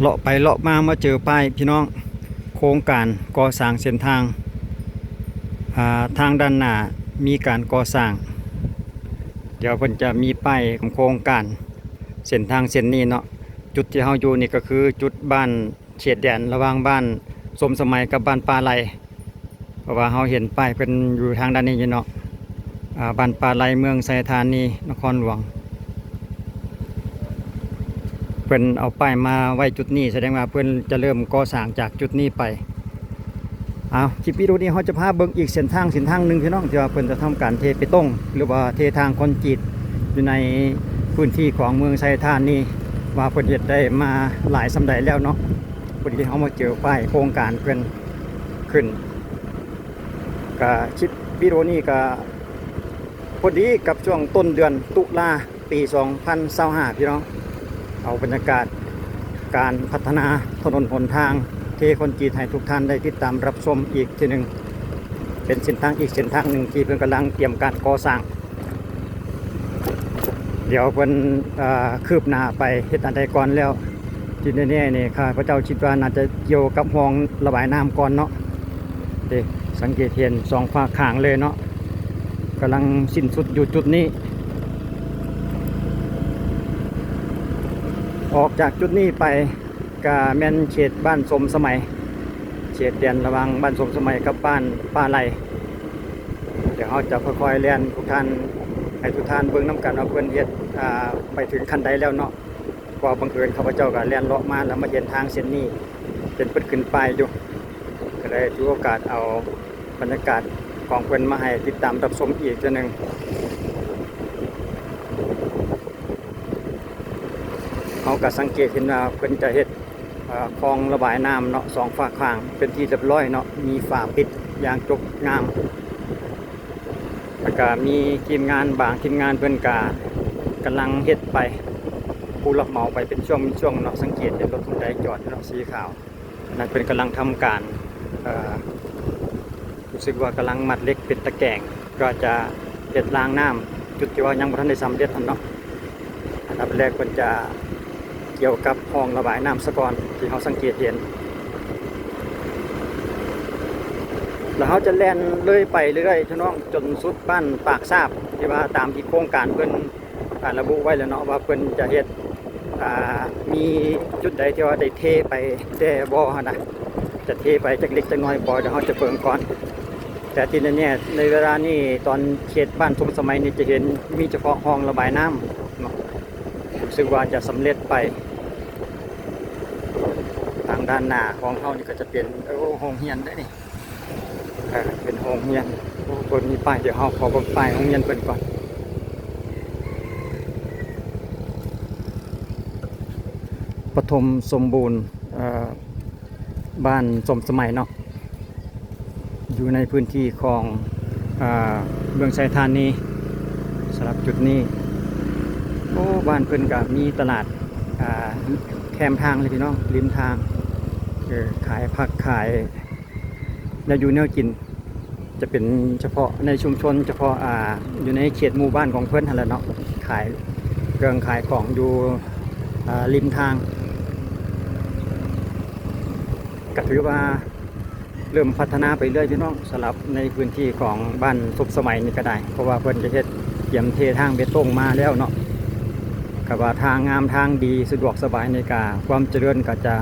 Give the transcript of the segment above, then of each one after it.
ເລາະໄປເລາະມາມາເຈີປ້າຍພີ່ນ້ອງ ໂຄງການກໍ່ສ້າງເສັ້ນທາງ ອ່າ ທາງດ້ານໜ້າມີການກໍ່ສ້າງ ດຽວເພິ່ນຈະມີປ້າຍໂຄງການເສັ້ນທາງເສັ້ນນີ້ເນາະ. ຈຸດທີ່ເຮົາຢູ່ນີ້ກໍຄືຈຸດບ້ານ ເຂດແດນລະຫວ່າງບ້ານສົມສະໄໝກັບບ້ານປ່າໄລ່ ເພາະວ່າເຮົາເຫັນປ້າຍເພິ່ນຢູ່ທາງດ້ານນີ້ຢູ່ເນາະ ອ່າ ບ້ານປ່າໄລ່ ເມືອງໄຊທານີ ນະຄອນຫຼວງ. ເພິ່ນເອົາປ້າຍມາໄວ້ຈຸດນີ້ ສະແດງວ່າເພິ່ນຈະເລີ່ມກໍ່ສ້າງຈາກຈຸດນີ້ໄປ. ເອົາ ຄລິບວິດີໂອນີ້ເຮົາຈະພາເບິ່ງອີກເສັ້ນທາງ ເສັ້ນທາງໜຶ່ງພີ່ນ້ອງ ທີ່ວ່າເພິ່ນຈະທຳການເທເບຕົງ ຫຼືວ່າເທທາງຄອນກຣີດ ຢູ່ໃນພື້ນທີ່ຂອງເມືອງໄຊທານີ ວ່າເພິ່ນເຮັດໄດ້ມາຫຼາຍສ່ຳໃດແລ້ວເນາະ. ພໍດີເຮົາມາເຈີປ້າຍໂຄງການເພິ່ນຂຶ້ນ ກະຄລິບວິດີໂອນີ້ກະພໍດີກັບຊ່ວງຕົ້ນເດືອນຕຸລາ ປີສອງພັນຊາວຫ້າ ພີ່ນ້ອງ ເອົາບັນຍາກາດການພັດທະນາຖະໜົນຫົນທາງ ເທຄອນກຣີດໃຫ້ທຸກທ່ານໄດ້ຕິດຕາມຮັບຊົມອີກເທື່ອໜຶ່ງ. ເປັນເສັ້ນທາງອີກເສັ້ນທາງໜຶ່ງທີ່ເພິ່ນກຳລັງຕຽມການກໍ່ສ້າງ. ດຽວເພິ່ນ ເອີ ຄືບໜ້າໄປເຮັດອັນໃດກ່ອນແລ້ວ. ທີ່ແນ່ໆນີ້ ຂ້າພະເຈົ້າຄິດວ່າໜ້າຈະກ່ຽວກັບຮ່ອງລະບາຍນ້ຳກ່ອນເນາະ. ເດ້ ສັງເກດເຫັນສອງຟາກຂ້າງເລີຍເນາະ ກຳລັງສິ້ນສຸດຢູ່ຈຸດນີ້. ອອກຈາກຈຸດນີ້ໄປກະແມ່ນເຂດບ້ານສົມສະໄໝ ເຂດແດນລະຫວ່າງບ້ານສົມສະໄໝກັບບ້ານປ່າໄລ່. ດຽວເຮົາຈະຄ່ອຍໆແລ່ນທຸກທ່ານ ໃຫ້ທຸກທ່ານເບິ່ງນຳກັນວ່າເພິ່ນເຮັດ ອ່າ ໄປເຖິງຂັ້ນໃດແລ້ວເນາະ. ເພາະວ່າບັງເອີນຂ້າພະເຈົ້າກໍແລ່ນເລາະມາ ແລ້ວມາເຫັນທາງເສັ້ນນີ້ ເຫັນເພິ່ນຂຶ້ນປ້າຍຢູ່ ກໍເລີຍຖືໂອກາດເອົາບັນຍາກາດຂອງເພິ່ນມາໃຫ້ຕິດຕາມຮັບຊົມອີກເທື່ອໜຶ່ງ. ເຮົາກໍສັງເກດເຫັນວ່າເພິ່ນຈະເຮັດ ເອີ ຄອງລະບາຍນ້ຳເນາະ ສອງຟາກຂ້າງເປັນທີ່ຮຽບຮ້ອຍເນາະ ມີຝາປິດຢ່າງຈົບງາມ. ແລ້ວກະມີທີມງານ ບາງທີມງານເພິ່ນກະກຳລັງເຮັດໄປ ຜູ້ຮັບເໝົາໄປເປັນຊ່ວງເປັນຊ່ວງເນາະ. ສັງເກດເຫັນລົດຮອນໄດຈອດເນາະ ສີຂາວ ອັນນັ້ນເພິ່ນກຳລັງທຳການ ເອີ ຮູ້ສຶກວ່າກຳລັງມັດເຫຼັກເປັນຕະແກງ ເພື່ອຈະເຮັດລາງນ້ຳ ຈຸດທີ່ວ່າຍັງບໍ່ທັນໄດ້ສຳເລັດຫັ້ນເນາະ. ອັນດັບແລກເພິ່ນຈະກ່ຽວກັບຮ່ອງລະບາຍນ້ຳສາກ່ອນ ທີ່ເຮົາສັງເກດເຫັນ ແລ້ວເຮົາຈະແລ່ນເລີຍໄປເລື້ອຍໆ ພີ່ນ້ອງ ຈົນສຸດບ້ານປາກຊາບ ທີ່ວ່າຕາມທີ່ໂຄງການເພິ່ນ ອ່າ ລະບຸໄວ້ແລ້ວເນາະ ວ່າເພິ່ນຈະເຮັດ ອ່າ ມີຈຸດໃດທີ່ວ່າໄດ້ເທໄປແດ່ບໍ່ຫັ້ນນະ ຈະເທໄປຈັກເລັກຈັກນ້ອຍບໍ່ ດຽວເຮົາຈະເບິ່ງກ່ອນ. ແຕ່ທີ່ແນ່ໆ ໃນເວລານີ້ ຕອນເຂດບ້ານສົມສະໄໝນີ້ ຈະເຫັນມີສະເພາະຮ່ອງລະບາຍນ້ຳເນາະ ຮູ້ສຶກວ່າຈະສຳເລັດໄປ. ທາງດ້ານໜ້າຂອງເຮົານີ້ກໍຈະເປັນ ໂອ້ ໂຮງຮຽນເດ້ນີ້. ເອີ ເປັນໂຮງຮຽນ ໂອ້ ເພິ່ນມີປ້າຍ ດຽວເຮົາຂໍເບິ່ງປ້າຍໂຮງຮຽນເພິ່ນກ່ອນ. ປະຖົມສົມບູນ ເອີ ບ້ານສົມສະໄໝເນາະ ຢູ່ໃນພື້ນທີ່ຂອງ ເອີ ເມືອງໄຊທານີ. ສຳລັບຈຸດນີ້ ໂອ້ ບ້ານເພິ່ນກະມີຕະຫຼາດ ອ່າ ແຄມທາງເລີຍພີ່ນ້ອງ ລິມທາງ ເອີ ຂາຍຜັກຂາຍ ແນວຢູ່ແນວກິນ ຈະເປັນສະເພາະໃນຊຸມຊົນ ສະເພາະ ອ່າ ຢູ່ໃນເຂດໝູ່ບ້ານຂອງເພິ່ນຫັ້ນແຫຼະເນາະ ຂາຍເຄື່ອງຂາຍຂອງຢູ່ ອ່າ ລິມທາງ. ກະຖືວ່າເລີ່ມພັດທະນາໄປເລື້ອຍພີ່ນ້ອງ ສຳລັບໃນພື້ນທີ່ຂອງບ້ານສົມສະໄໝນີ້ກະໄດ້ ເພາະວ່າເພິ່ນຈະເຮັດ ກຽມເທທາງເບຕົງມາແລ້ວເນາະ. ກະວ່າທາງງາມ ທາງດີ ສະດວກສະບາຍ ໃນການ ຄວາມຈະເລີນກໍຈະ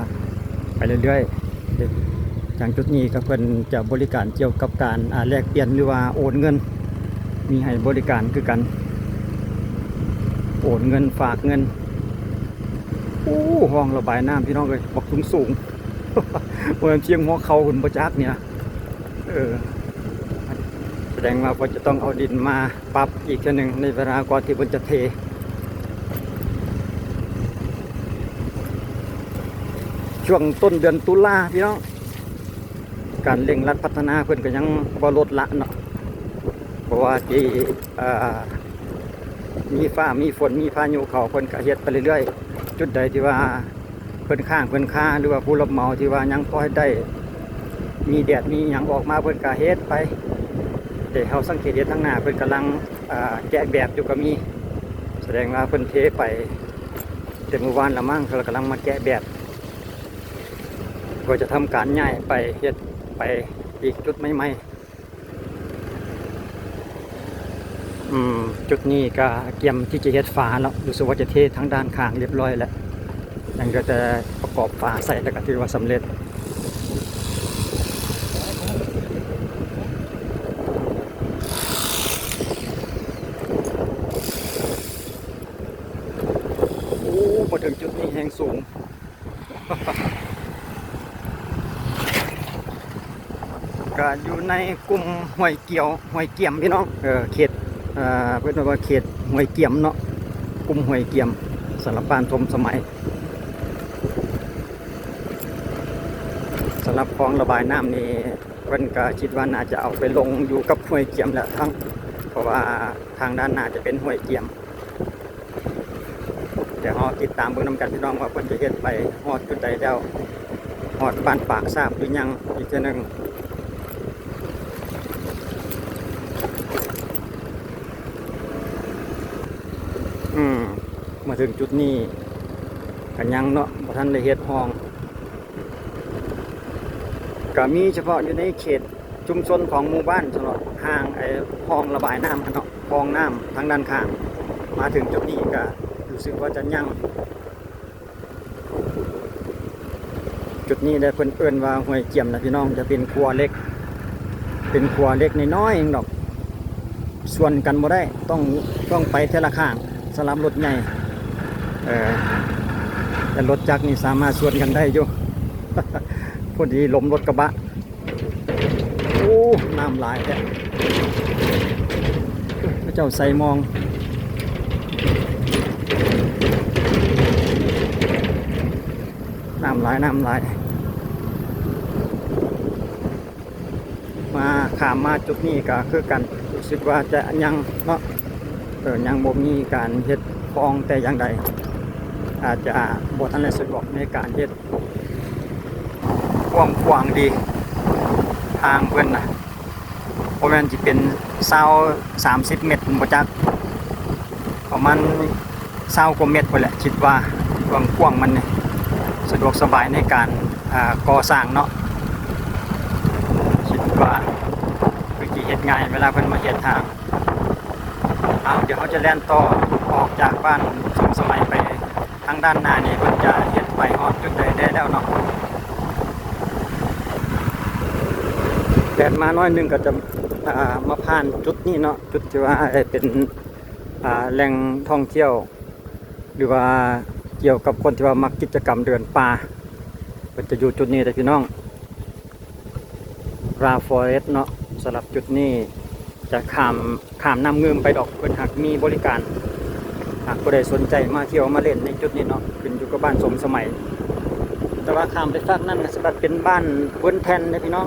ໄປເລື້ອຍໆ. ຢ່າງຈຸດນີ້ກໍເພິ່ນຈະບໍລິການກ່ຽວກັບການ ອ່າ ແລກປ່ຽນ ຫຼືວ່າໂອນເງິນ ມີໃຫ້ບໍລິການຄືກັນ ໂອນເງິນ ຝາກເງິນ. ໂອ້ ຮ່ອງລະບາຍນ້ຳ ພີ່ນ້ອງເອີຍ ບັກສູງໆ ບໍ່ແມ່ນພຽງຫົວເຂົ່າພຸ້ນບໍ່ຈັກນີ້ນະ. ເອີ ສະແດງວ່າເພິ່ນຈະຕ້ອງເອົາດິນມາປັບອີກເທື່ອໜຶ່ງ ໃນເວລາກ່ອນທີ່ເພິ່ນຈະເທ. ຊ່ວງຕົ້ນເດືອນຕຸລາ ພີ່ນ້ອງ ການເລັ່ງລັດພັດທະນາເພິ່ນກໍຍັງບໍ່ລົດລະເນາະ ເພາະວ່າທີ່ ເອີ ມີຟ້າມີຝົນ ມີພາຍຸເຂົ້າ ເພິ່ນກໍເຮັດໄປເລື້ອຍໆ. ຈຸດໃດທີ່ວ່າ ເພິ່ນຄ້າງເພິ່ນຄາ ຫຼືວ່າຜູ້ຮັບເໝົາທີ່ວ່າຍັງພໍເຮັດໄດ້ ມີແດດມີຫຍັງອອກມາ ເພິ່ນກະເຮັດໄປ. ແຕ່ເຮົາສັງເກດເຫັນທາງໜ້າ ເພິ່ນກຳລັງ ເອີ ແກະແບບຢູ່ກະມີ ສະແດງວ່າເພິ່ນເທໄປແຕ່ມື້ວານລະມັ້ງ ເຂົາກຳລັງມາແກະແບບ. ກໍຈະທຳການຍ້າຍໄປເຮັດ ໄປອີກຈຸດໃໝ່ໆ. ອືມ ຈຸດນີ້ກໍກຽມທີ່ຈະເຮັດຝາແລ້ວ, ຮູ້ສຶກວ່າຈະເທທາງດ້ານຂ້າງລຽບຮ້ອຍແລ້ວ, ຍັງເຫຼືອແຕ່ປະກອບຝາໃສ່ ແລ້ວກໍຖືວ່າສຳເລັດ. ໂອ້ ມາເຖິງຈຸດນີ້ແຮງສູງ. ກະຢູ່ໃນກຸ່ມຫ້ວຍກ່ຽວ ຫ້ວຍກຽມ ພີ່ນ້ອງ, ເອີ ເຂດ ເອີ ເພິ່ນເອີ້ນວ່າເຂດຫ້ວຍກຽມເນາະ, ກຸ່ມຫ້ວຍກຽມ ສຳລັບບ້ານສົມສະໄໝ. ສຳລັບຄອງລະບາຍນ້ຳນີ້ ເພິ່ນກະຄິດວ່າໜ້າຈະເອົາໄປລົງຢູ່ກັບຫ້ວຍກຽມແຫຼະທັງ ເພາະວ່າທາງດ້ານໜ້າຈະເປັນຫ້ວຍກຽມ. ດຽວເຮົາຕິດຕາມເບິ່ງນຳກັນ ພີ່ນ້ອງ ວ່າເພິ່ນຈະເຮັດໄປຮອດຈຸດໃດແລ້ວ, ຮອດບ້ານປາກຊາບຫຼືຍັງອີກເທື່ອໜຶ່ງ. ອືມ ມາເຖິງຈຸດນີ້ກໍຍັງເນາະ, ບໍ່ທັນໄດ້ເຮັດຮ່ອງ, ກໍມີສະເພາະຢູ່ໃນເຂດ ຊຸມຊົນຂອງໝູ່ບ້ານຊັ້ນເນາະ, ຫ່າງໄອ້ຮ່ອງລະບາຍນ້ຳຫັ້ນເນາະ, ຮ່ອງນ້ຳທາງດ້ານຂ້າງ. ມາເຖິງຈຸດນີ້ກະຮູ້ສຶກວ່າຈະຍັງ. ຈຸດນີ້ແຫຼະເພິ່ນເອີ້ນວ່າຫ້ວຍກຽມນະ ພີ່ນ້ອງ, ຈະເປັນຂົວເຫຼັກ, ເປັນຂົວເຫຼັກນ້ອຍໆເອງດອກ, ສວນກັນບໍ່ໄດ້, ຕ້ອງ ຕ້ອງໄປແຕ່ລະຂ້າງ. ສຳລັບລົດໃຫຍ່ ເອີ ແຕ່ລົດຈັກນີ້ສາມາດສວນກັນໄດ້ຢູ່, ພໍດີລົມລົດກະບະ. ໂອ້ ນ້ຳຫຼາຍແທ້, ເຂົາເຈົ້າໃສ່ມອງ. ນ້ຳຫຼາຍ ນ້ຳຫຼາຍ. ມາ ຂ້າມມາຈຸດນີ້ກໍຄືກັນ, ຮູ້ສຶກວ່າຈະຍັງເນາະ, ເອີ ຍັງບໍ່ມີການເຮັດຮ່ອງແຕ່ຢ່າງໃດ, ອາດຈະບໍ່ທັນໄດ້ສະດວກໃນການເຮັດ. ກວ້າງຂວາງດີ ທາງເພິ່ນນະ, ບໍ່ແມ່ນຊິເປັນຊາວ ສາມສິບເມັດບໍ່ຈັກ, ປະມານຊາວກວ່າເມັດພຸ້ນແຫຼະ ຄິດວ່າ. ກວ້າງຂວາງມັນນີ້ ສະດວກສະບາຍໃນການ ອ່າ ກໍ່ສ້າງເນາະ, ຄິດວ່າຄືຊິເຮັດງ່າຍເວລາເພິ່ນມາເຮັດທາງ. ເອົາ ດຽວເຮົາຈະແລ່ນຕໍ່ອອກຈາກບ້ານສົມສະໄໝໄປ ທາງດ້ານໜ້ານີ້ເພິ່ນຈະເຮັດໄປຮອດຈຸດໃດແດ່ແລ້ວເນາະ. ແລ່ນມາໜ້ອຍໜຶ່ງກໍຈະ ອ່າ ມາຜ່ານຈຸດນີ້ເນາະ, ຈຸດທີ່ວ່າເປັນ ອ່າ ແຫຼ່ງທ່ອງທ່ຽວ ຫຼືວ່າກ່ຽວກັບຄົນທີ່ວ່າມັກກິດຈະກຳເດີນປ່າ, ເພິ່ນຈະຢູ່ຈຸດນີ້ເດ້ພີ່ນ້ອງ. ລາຟອເຣດເນາະ, ສຳລັບຈຸດນີ້ຈະຂ້າມ ຂ້າມນ້ຳງື່ມໄປດອກ, ເພິ່ນຫາກມີບໍລິການ. ຫາກຜູ້ໃດສົນໃຈມາທ່ຽວມາຫຼິ້ນໃນຈຸດນີ້ເນາະ, ຂຶ້ນຢູ່ກັບບ້ານສົມສະໄໝ. ແຕ່ວ່າຂ້າມໄປຟາກນັ້ນກໍຊິເປັນບ້ານເວີນແຜ່ນເດ້ພີ່ນ້ອງ,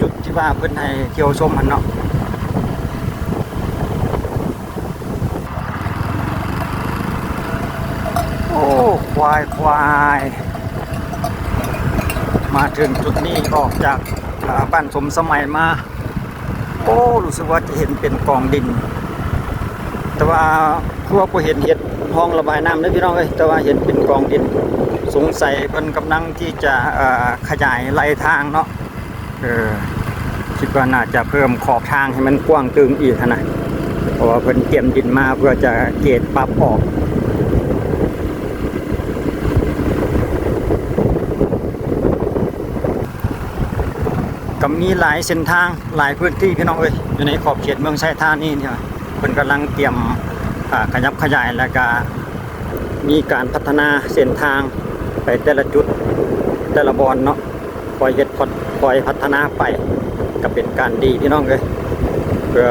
ຈຸດທີ່ວ່າເພິ່ນໃຫ້ທ່ຽວຊົມຫັ້ນເນາະ. ໂອ້ ຄວາຍ ຄວາຍ ມາເຖິງຈຸດນີ້ ອອກຈາກ ອ່າ ບ້ານສົມສະໄໝມາ, ໂອ້ ຮູ້ສຶກວ່າຈະເຫັນເປັນກອງດິນ, ແຕ່ວ່າຄືວ່າບໍ່ເຫັນເຮັດຮ່ອງລະບາຍນ້ຳເດ້ພີ່ນ້ອງເອີຍ, ແຕ່ວ່າເຫັນເປັນກອງດິນ. ສົງໄສເພິ່ນກຳລັງທີ່ຈະ ເອີ ຂະຫຍາຍໄລ່ທາງເນາະ. ເອີ ຄິດວ່າໜ້າຈະເພີ່ມຂອບທາງໃຫ້ມັນກວ້າງຕື່ມອີກຫັ້ນນະ, ເພາະວ່າເພິ່ນກຽມດິນມາເພື່ອຈະເກດປັບອອກ. ກໍມີຫຼາຍເສັ້ນທາງ ຫຼາຍພື້ນທີ່ພີ່ນ້ອງເອີຍ, ຢູ່ໃນຂອບເຂດເມືອງໄຊທານີນີ້ ເພິ່ນກຳລັງຕຽມ ອ່າ ຂະຫຍັບຂະຫຍາຍ ແລ້ວກະມີການພັດທະນາເສັ້ນທາງໄປແຕ່ລະຈຸດ ແຕ່ລະບ່ອນເນາະ. ຄ່ອຍເຮັດ ຄ່ອຍພັດທະນາໄປ ກໍເປັນການດີພີ່ນ້ອງເອີຍ, ເພື່ອ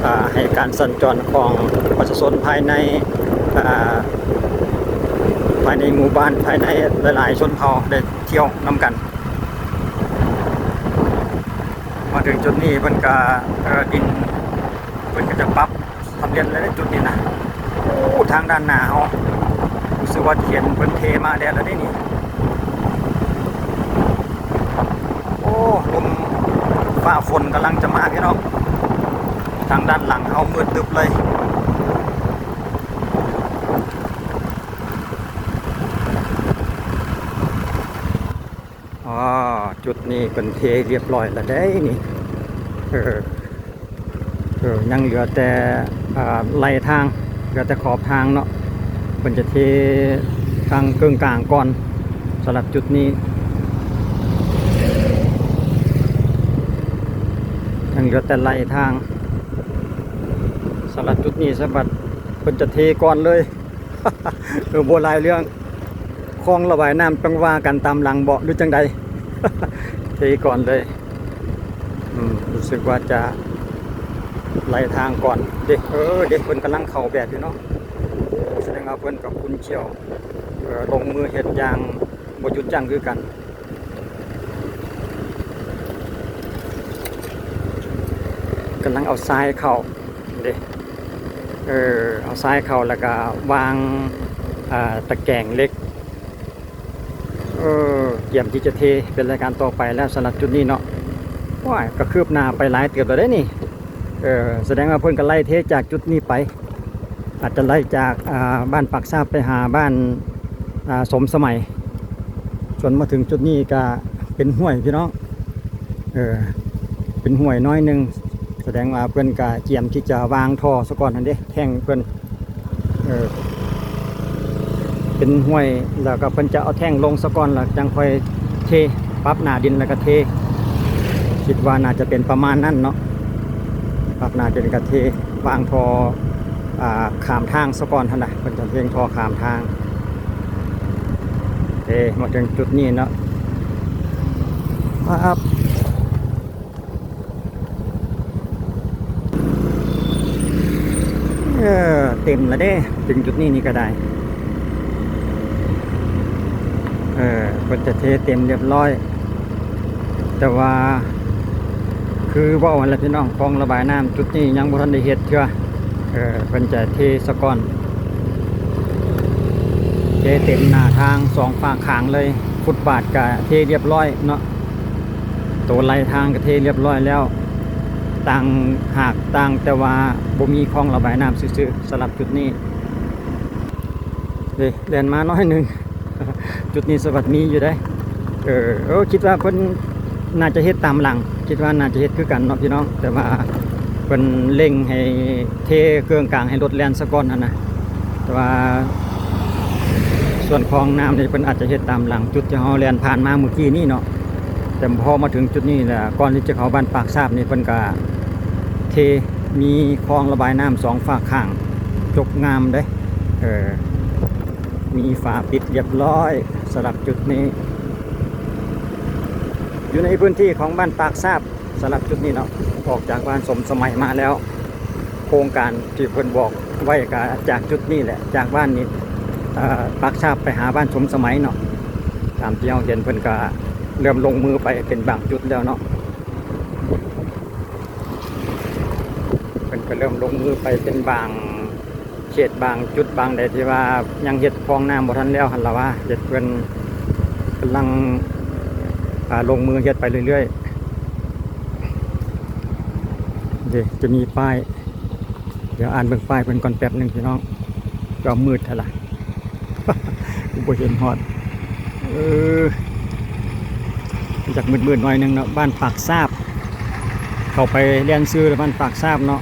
ອ່າ ໃຫ້ການສັນຈອນຂອງປະຊາຊົນພາຍໃນ ອ່າ ພາຍໃນໝູ່ບ້ານ ພາຍໃນຫຼາຍໆຊົນເຜົ່າໄດ້ທ່ຽວນຳກັນ. ມາເຖິງຈຸດນີ້ເພິ່ນກໍ ເອີ ດິນ ເພິ່ນກໍຈະປັບ ສຳເລັດແລ້ວເດ້ຈຸດນີ້ນະ. ໂອ້ ທາງດ້ານໜ້າເຮົາ ຮູ້ສຶກວ່າຈະເຫັນເພິ່ນເທມາແດ່ແລ້ວເດ້ນີ້. ໂອ້ ລົມຟ້າຝົນກຳລັງຈະມາພີ່ນ້ອງ, ທາງດ້ານຫຼັງເຮົາມືດຕຶບເລີຍ. ຈຸດນີ້ເພິ່ນເທຮຽບຮ້ອຍແລ້ວເດ້ນີ້ ເອີ ເອີ ຍັງເຫຼືອແຕ່ ອ່າ ໄລ່ທາງ ເຫຼືອແຕ່ຂອບທາງເນາະ ເພິ່ນຈະເທທາງເຄິ່ງກາງກ່ອນ ສຳລັບຈຸດນີ້ ຍັງເຫຼືອແຕ່ໄລ່ທາງ ສຳລັບຈຸດນີ້ສະບັດເພິ່ນຈະເທກ່ອນເລີຍ. ເອີ ບໍ່ຫຼາຍເລື່ອງ ຄອງລະບາຍນ້ຳຈັ່ງວ່າກັນຕາມຫຼັງເບາະ ຫຼືຈັ່ງໃດ ເທກ່ອນເລີຍ ອືມ ຮູ້ສຶກວ່າຈະໄລ່ທາງກ່ອນເດ້ ເອີ ເດ້ ເພິ່ນກຳລັງເຂົ້າແບບຢູ່ເນາະ ສະແດງວ່າເພິ່ນກໍຂຸ້ນຂ້ຽວ ເອີ ລົງມືເຮັດຢ່າງບໍ່ຢຸດຢັ້ງຄືກັນ. ກຳລັງເອົາຊາຍເຂົ້າເດ້ ເອີ ເອົາຊາຍເຂົ້າ ແລ້ວກະວາງ ອ່າ ຕະແກງເຫຼັກ ເອີ ກຽມທີ່ຈະເທເປັນລາຍການຕໍ່ໄປແລ້ວ ສຳລັບຈຸດນີ້ເນາະ. ໂອ້ຍ ກໍຄືບໜ້າໄປຫຼາຍເຕີບແລ້ວເດ້ນີ້ ເອີ ສະແດງວ່າເພິ່ນກໍໄລ່ເທຈາກຈຸດນີ້ໄປ ອາດຈະໄລ່ຈາກ ອ່າ ບ້ານປາກຊາບໄປຫາບ້ານ ອ່າ ສົມສະໄໝ ຈົນມາເຖິງຈຸດນີ້ກະເປັນຫ້ວຍພີ່ນ້ອງ ເອີ ເປັນຫ້ວຍໜ້ອຍໜຶ່ງ ສະແດງວ່າເພິ່ນກະກຽມທີ່ຈະວາງທໍ່ສາກ່ອນຫັ້ນເດ້ ແທ້ງເພິ່ນ ເອີ ເປັນຫ້ວຍ ແລ້ວກໍເພິ່ນຈະເອົາແທ້ງລົງສາກ່ອນ ແລ້ວຈັ່ງຄ່ອຍເທ ປັບໜ້າດິນແລ້ວກໍເທ ຄິດວ່າໜ້າຈະເປັນປະມານນັ້ນເນາະ ປັບໜ້າດິນແລ້ວກໍເທ ວາງທໍ່ ອ່າ ຂ້າມທາງສາກ່ອນຫັ້ນນະ ເພິ່ນຈະເທທໍ່ຂ້າມທາງ. ເອີ ມາເຖິງຈຸດນີ້ເນາະ ປັບ ເອີ ເຕັມແລ້ວເດ້ ເຖິງຈຸດນີ້ນີ້ກໍໄດ້ ເອີ ເພິ່ນຈະເທເຕັມຮຽບຮ້ອຍ ແຕ່ວ່າຄືເວົ້າຫັ້ນແຫຼະພີ່ນ້ອງ ຄອງລະບາຍນ້ຳຈຸດນີ້ຍັງບໍ່ທັນໄດ້ເຮັດເທື່ອ ເອີ ເພິ່ນຈະເທສາກ່ອນ ເທເຕັມໜ້າທາງສອງຟາກຂ້າງເລີຍ ຟຸດບາດກະເທຮຽບຮ້ອຍເນາະ ໂຕໄລ່ທາງກະເທຮຽບຮ້ອຍແລ້ວ ຕ່າງຫາກຕ່າງແຕ່ວ່າບໍ່ມີຄອງລະບາຍນ້ຳຊື່ໆ ສຳລັບຈຸດນີ້ ເດ້ ແລ່ນມາໜ້ອຍໜຶ່ງ ຈຸດນີ້ສະຫວັດມີຢູ່ເດ້ ເອີ ເອີ ຄິດວ່າເພິ່ນໜ້າຈະເຮັດຕາມຫຼັງ ຄິດວ່າໜ້າຈະເຮັດຄືກັນເນາະພີ່ນ້ອງ ແຕ່ວ່າເພິ່ນເລັ່ງໃຫ້ເທເຄິ່ງກາງໃຫ້ລົດແລ່ນສາກ່ອນຫັ້ນນະ ແຕ່ວ່າສ່ວນຄອງນ້ຳນີ້ເພິ່ນອາດຈະເຮັດຕາມຫຼັງ ຈຸດທີ່ເຮົາແລ່ນຜ່ານມາມື້ກີ້ນີ້ເນາະ ແຕ່ພໍມາເຖິງຈຸດນີ້ແລ້ວ ກ່ອນທີ່ຈະເຂົ້າບ້ານປາກຊາບນີ້ ເພິ່ນກະເທ ມີຄອງລະບາຍນ້ຳສອງຟາກຂ້າງ ຈົບງາມເດ້ ເອີ ມີຝາປິດຮຽບຮ້ອຍ ສຳລັບຈຸດນີ້ ຢູ່ໃນພື້ນທີ່ຂອງບ້ານປາກຊາບ ສຳລັບຈຸດນີ້ເນາະ ອອກຈາກບ້ານສົມສະໄໝມາແລ້ວ ໂຄງການທີ່ເພິ່ນບອກໄວ້ກະຈາກຈຸດນີ້ແຫຼະ ຈາກບ້ານນີ້ ເອີ ປາກຊາບໄປຫາບ້ານສົມສະໄໝເນາະ ຕາມທີ່ເຮົາເຫັນເພິ່ນກະເລີ່ມລົງມືໄປເປັນບາງຈຸດແລ້ວເນາະ ເພິ່ນກະເລີ່ມລົງມືໄປເປັນບາງ ເຂດບາງຈຸດບາງໃດທີ່ວ່າຍັງເຮັດຄອງນ້ຳບໍ່ທັນແລ້ວຫັ້ນລະວ່າ ເຮັດເພິ່ນກຳລັງ ອ່າ ລົງມືເຮັດໄປເລື້ອຍໆ ເດ້ ຈະມີປ້າຍ ດຽວອ່ານເບິ່ງປ້າຍເພິ່ນກ່ອນແປັບໜຶ່ງພີ່ນ້ອງ ກໍມືດແທ້ລະ ບໍ່ເຫັນຮອດ ເອີ ຢາກມືດໆໜ້ອຍໜຶ່ງເນາະ ບ້ານປາກຊາບ ເຂົ້າໄປແລ່ນຊື່ແລ້ວ ບ້ານປາກຊາບເນາະ.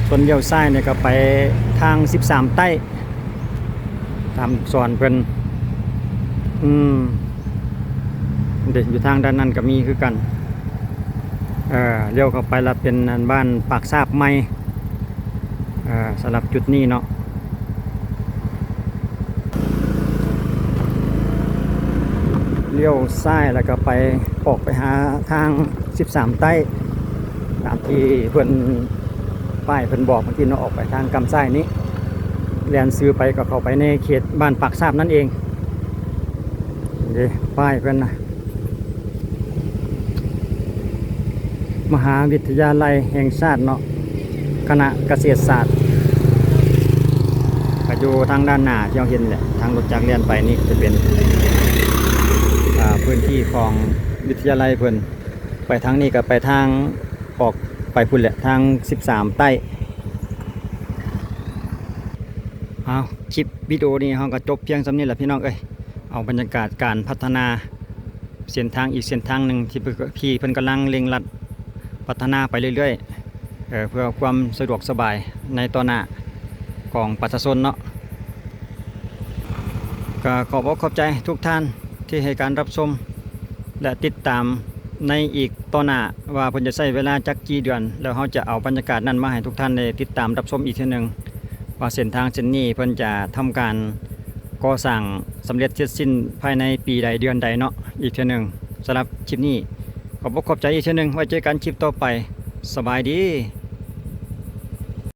ສ່ວນລ້ຽວຊ້າຍນີ້ກໍໄປທາງສິບສາມໃຕ້ ຕາມລູກສອນເພິ່ນ ອືມ ເດ້ ຢູ່ທາງດ້ານນັ້ນກໍມີຄືກັນ ເອີ ລ້ຽວເຂົ້າໄປລະເປັນອັນບ້ານປາກຊາບໃໝ່ ເອີ ສຳລັບຈຸດນີ້ເນາະ. ລ້ຽວຊ້າຍແລ້ວກໍໄປ ອອກໄປຫາທາງສິບສາມໃຕ້ ຕາມທີ່ເພິ່ນ ປ້າຍເພິ່ນບອກເມື່ອກີ້ເນາະ ອອກໄປທາງກ້ຳຊ້າຍນີ້ ແລ່ນຊື່ໄປກໍເຂົ້າໄປໃນເຂດບ້ານປາກຊາບນັ້ນເອງ. ເດ້ ປ້າຍເພິ່ນນະ ມະຫາວິທະຍາໄລແຫ່ງຊາດເນາະ ຄະນະກະເສດສາດ ກະຢູ່ທາງດ້ານໜ້າທີ່ເຮົາເຫັນແຫຼະ ທາງລົດຈັກແລ່ນໄປນີ້ຈະເປັນ ອ່າ ພື້ນທີ່ຂອງວິທະຍາໄລເພິ່ນ ໄປທາງນີ້ກະໄປທາງ ອອກໄປພຸ້ນແຫຼະ ທາງສິບສາມໃຕ້. ເອົາ ຄລິບວິດີໂອນີ້ເຮົາກໍຈົບພຽງສ່ຳນີ້ແຫຼະພີ່ນ້ອງເອີຍ. ເອົາບັນຍາກາດການພັດທະນາ ເສັ້ນທາງອີກເສັ້ນທາງໜຶ່ງທີ່ເພິ່ນ ທີ່ເພິ່ນກຳລັງເລັ່ງລັດພັດທະນາໄປເລື້ອຍໆ ເອີ ເພື່ອຄວາມສະດວກສະບາຍໃນຕໍ່ໜ້າຂອງປະຊາຊົນເນາະ. ກໍຂອບອົກຂອບໃຈທຸກທ່ານທີ່ໃຫ້ການຮັບຊົມ ແລະ ຕິດຕາມໃນອີກຕໍ່ໜ້າວ່າເພິ່ນຈະໃຊ້ເວລາຈັກກີ່ເດືອນ ແລ້ວເຮົາຈະເອົາບັນຍາກາດນັ້ນມາໃຫ້ທຸກທ່ານໄດ້ຕິດຕາມຮັບຊົມອີກເທື່ອໜຶ່ງ ວ່າເສັ້ນທາງເສັ້ນນີ້ເພິ່ນຈະທຳການກໍ່ສ້າງສຳເລັດເສັດສິ້ນພາຍໃນປີໃດເດືອນໃດເນາະ ອີກເທື່ອໜຶ່ງ. ສຳລັບຄລິບນີ້ ຂອບອົກຂອບໃຈອີກເທື່ອໜຶ່ງ ໄວ້ເຈີກັນຄລິບຕໍ່ໄປ. ສະບາຍດີ.